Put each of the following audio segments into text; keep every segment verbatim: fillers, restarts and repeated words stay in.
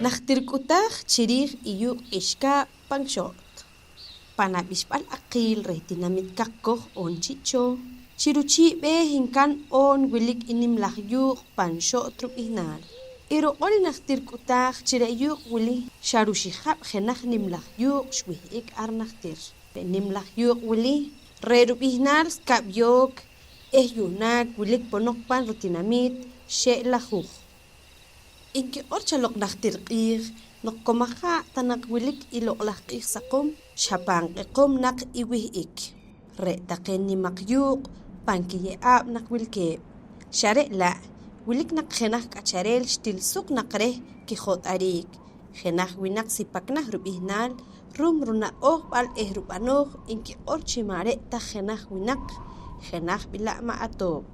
Najtir k'utaaj chi riij i yuuq' k'ixkaab' pan xo't. Pan ab'ixb'al aqiil reh tinamit Kaqkoj oon Chi' Chooh, chi ruchii' b'eeh nka'n oon wilik i nimlaj yuuq' pan xo't rub'ihnaal. I ruq'or i najtir k'utaaj chi re' yuuq' wili xa ruxijab' jenaj nimlaj yuuq' xwih'ik ar najtir. Re' nimlaj yuuq' wili re' rub'ihnaal Skab' Yook eh yu'naak wilik ponoq pan rutinamiit Xe'lajuuj. Inkiq'or cho loq najtir q'iij noq ko maja' ta naq wilik i loq'laj q'iij saqom, xa pan q'eqom naq i wih'ik. Re' taqe nimaq yuuq' pan kiye'aab' naq wilkeeb'. Xa re' la' wilik naq jenaj k'achareel xtil suq naq reh kijot'ariik, jenaj winaq Sipaknah rub'ihnaal, ruum runa'ojb'al eh rub'anooj inkiq'or chi ma' re' ta jenaj winaq, jenaj b'ila' ma' atoob'.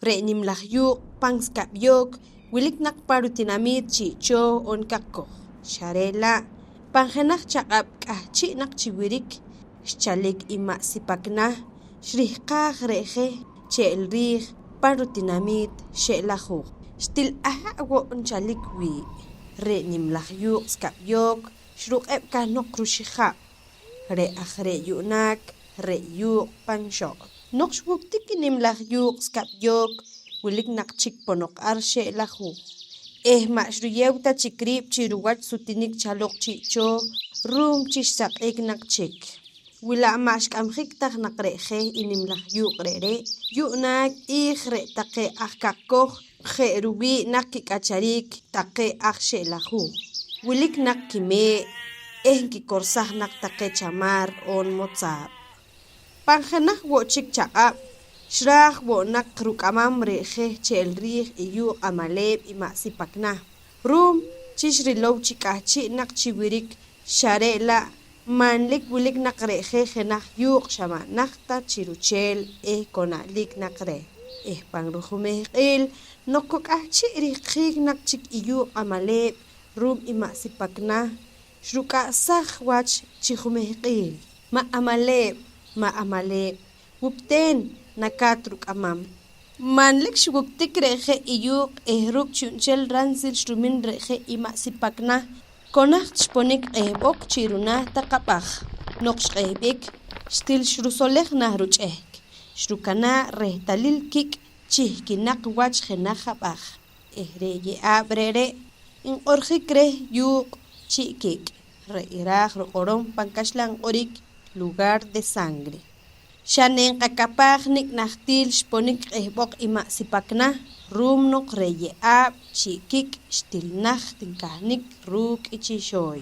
Re' nimlaj yuuq' pan Skab' Yook wilik naq pa rutinamiit Chi' Chooh oon Kaqkoj. Xa re' la', pan jenaj chaq'ab' k'ahchi' naq chi wirik, xchalik i ma' Sipaknah, xrihqaaj re' je che'l riij pan rutinamiit Xe'lajuuj. Xtil aha' wo' nchalik wii'. Re' nimlaj yuuq' Skab' Yook xruq'eb' kahnoq ruxijab'. Re' aj re' yu'naak re' yuuq' pan xo't. Noq xwuktik i nimlaj yuuq' Skab' Yook, wilik naq chik ponoq ar Xe'lajuuj eh ma' xruyeew ta chik riib' chi ruwach sutinik chaloq Chi' Chooh ruum chi xsaq'ik naq chik. Wi la' ma' xk'amjik ta naq re' je i nimlaj yuuq' re're', yu'naak q'iij re' taqe aj Kaqkoj je' ruwii' naq kik'achariik taqe aj Xe'lajuuj, wilik naq kimee' eh nkikorsaj naq taqe chamar oon motzaab'. Pan jenaj wo' chik chaq'ab', xraaj wo' naq ruk'amam re' je che'l riij i yuuq' Amaleeb' i ma' Sipaknah. Ruum chi xrilow chi k'ahchi' naq chi wirik, xa re' la' manlik wilik naq re' je jenaj yuuq' xa ma' najt ta chi rucheel eh ko na'lik naq reh. Eh pan rujumehq'iil, noq ko k'ahchi' rihqjiik naq chik i yuuq' Amaleeb' ruum i ma' Sipaknah, xruk'a'saj wach chi jumehq'iil: Ma' Amaleeb', ma' Amaleeb', wupteen nakaat ruk'amam. Manlik xwuktik re' je i yuuq' eh ruuk' chu'nchel ransil xrumin re' je i ma' Sipaknah, ko najt xponik q'ehb'oq chi runaah taq ab'aj. Noq xq'ehb'ik, xtil xrusolej nah ruch'ehk, xrukanaa' rehtalil kik' chihkinaq wach jenaj ab'aj. Eh re' ye'aab' re're' nq'orjik reh yuuq' Chi' Kik', re' iraaj ruq'orom pan kaxlan q'orik lugar de sangre. Xa ne nqakapaaj nik' najtiil xponik q'ehb'oq i ma' Sipaknah, ruum noq re' ye'aab' Chi' Kik' xtil najt nkahnik ruuk' i Chi' Xooy.